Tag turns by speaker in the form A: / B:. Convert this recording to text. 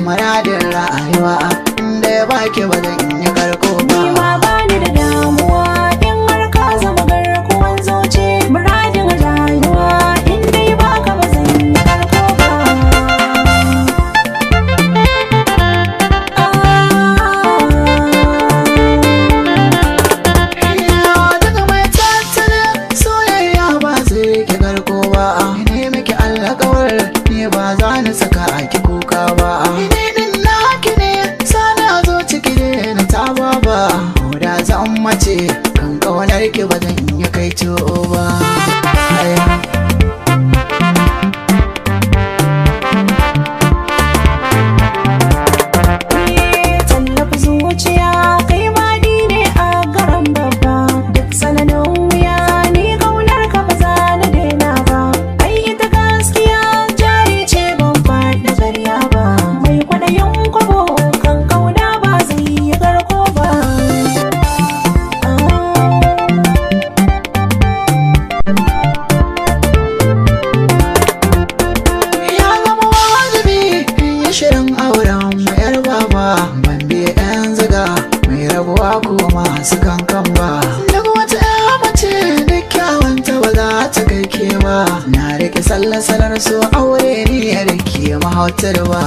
A: Muradin rayuwa inda ya baki ba zan yi karko ba.
B: Ni ma bani da damuwa in har ka zama garkuwan zuci. Muradin rayuwa in dai baka ba zan yi karko ba.
A: Daga mai tattalin soyayya ba zai ki karko ba. Ne miki alƙawar ni ba za ni saka a ki kuka ba. Ni din naki ne sana zo ciki ne na ta ba. Ko da zan mace kan ƙaunar ki ba zan yi kai ba.
B: Tallafa zuciya kai ma ni ne a garan babba. Duk tsananin wuya ni kaunar ka ba za na daina ba. Ai ita gaskiya jari ce ban faɗi ƙarya ba. Mai kwaɗayin kwabo kan kauna ba zai yi karko ba.
A: Ya zama wajibi in yi shirin auren mayar baba. Ban biya yan ziga mai rabuwa ko masu kankan ba. Duk wata ya mace duk kyawunta ba za ta kai ke ba. Na rike sallasalar so aure ni ya rike mahautar ba.